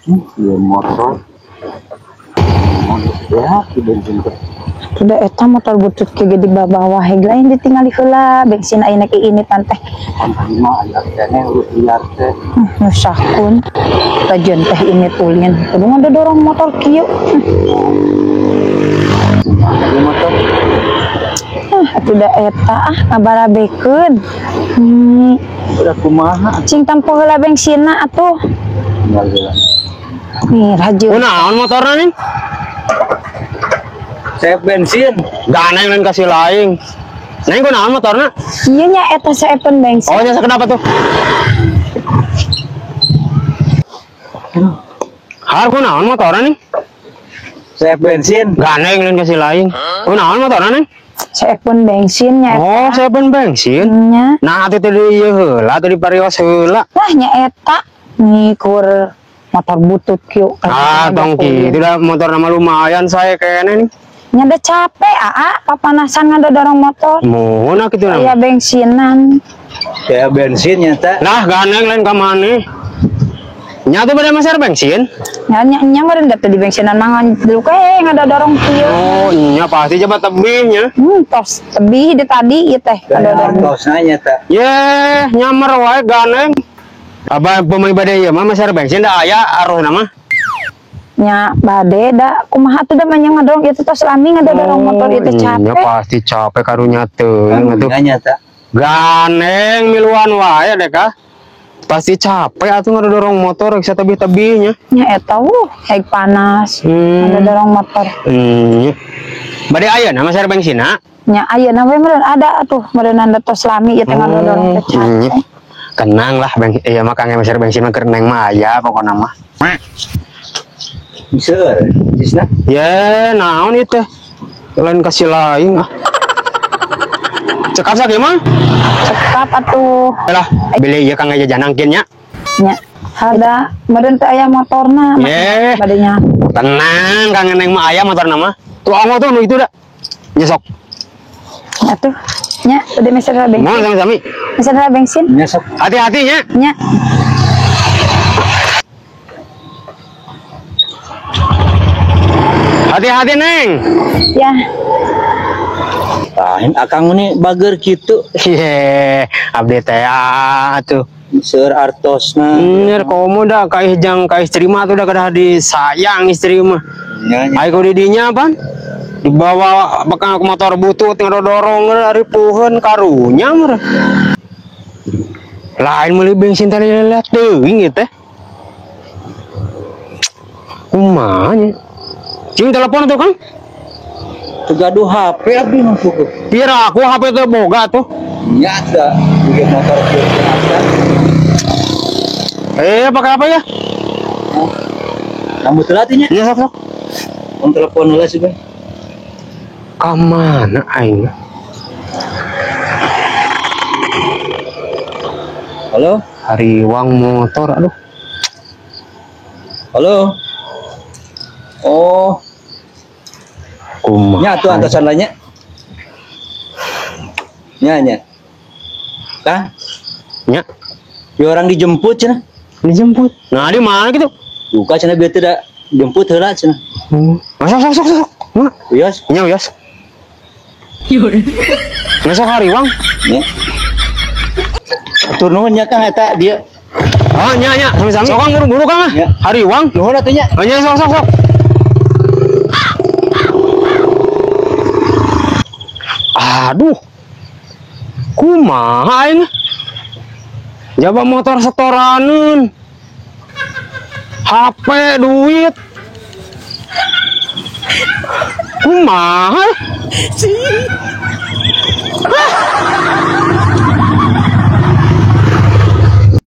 Iya motor. Ya, di bensin teh. Sudah eta motor butut ke di bawah heg lain ditinggali heula bensin ayeuna ke ini teh. Pan mah aya keneh urus liar teh. Nyusahkeun. Kajian teh ini tulin. Kudu ngadorong motor kieu. Ada motor. Atuh da eta ah ngabarabekeun. Udah kumaha? Cing tampo heula bensinna atuh. Tinggal heula. Nih rajeun. Kunaon motorna nih? Saya bensin. Gak lain kasih lain. Neng kunaon motorna? Iya nya eta saepeun bensin. Oh nya kenapa tuh? Har kunaon motorna nih? Saya bensin. Gak lain kasih lain. Kunaon motorna nih? Saepeun bensin nya eta. Oh, saepeun bensin. Nya. Nah, atuh teh ieu heula atuh di parios heula. Lah nya eta ngikur motor butut kieu. Ah, tong kitu dah motor nama lumayan saya kayaknya nih. Nya da capek aa papanasan ngadorong motor. Mohon kitu nama. Aya bensinan. Saya bensin nya ta. Lah gandeng lain ka maneh. Nya tuh bade meser bensin. Nya nya nya meureun da teu di bensinan mangan dulu ke ngadorong kieu. Oh, nya pasti coba tebih nya. Tos tebih di tadi ieu teh ngadorong. Tosna nya ta. Ye, nyamer wae gandeng. Abah pemain bade ieu mah meser bensin da aya arusna mah. Nya bade da kumaha tuh da mah nya ngadorong ieu tos lami ngadorong motor ieu teh capek. Nya pasti capek karunya teuing atuh. Nya ta. Gandeng miluan wae deh kah. Pasti capek atuh ngadorong motor bisa tebih-tebihnya. Nya eta wuh heg panas. Ngadorong motor. Bade ayeuna meser bensinna? Nya ayeuna we meureun ada atuh meureun anda tos lami ieu teh ngadorong teh capek. Kenang lah bang, iya mah kang meser bensin mah keur neng mah aya pokona mah. Seueur, jisna. Ye, naon ieu teh? Lain kasih lain ah. Cekap sakieu mah? Cekap atuh. Lah, beli ieu kang jajanangkeun nya. Nya, ada meureun teh aya motorna. Ye. Bade nya. Tenang kang neng mah aya motorna mah. Tuh onggo tuh nu itu da. Nya sok. Atuh. Nya, bade meser bensin. Moal sami-sami. Meser bensin. Nya sok. Hati-hati nya. Nya. Hati-hati neng. Ya. Tahin akang ini bager gitu. Ye, abdi teh atuh. Seueur artosna. Nyer komo dah ka jang ka istri mah atuh da kedah disayang istri mah. Nya nya. Ai ku di dinya pan dibawa bakal ke motor butut ngadorong ripuheun karunya mah. Lain meuli bensin teh lihat teuing ieu teh. Kumaha nya? Cing telepon tuh Kang. Teu gaduh HP abdi mah puguh. Pira aku HP teh boga tuh. Nya da juga motor kieu asa. Pakai apa ya? Rambut telat nya. Iya sok sok. On telepon heula sih, Bang. Ka mana aing? Halo? Hariwang motor aduh. Halo. Oh. Kumaha. Nya atuh antosan lainnya. Nya nya. Kah? Nya. Ya orang dijemput cenah. Dijemput. Nah, di mana gitu? Buka cenah bieu teh da jemput heula cenah. Masuk sok sok sok. Mana? Wios. Nya wios. Masuk hariwang. Nya. Atur nuhun nya Kang eta dieu. Oh nya nya sami-sami. Sok Kang buru-buru Kang ah. Hariwang. Nuhun atuh nya. Oh nya sok sok sok. Aduh. Kumaha aing? Jaba motor setoraneun. HP duit. Kumaha?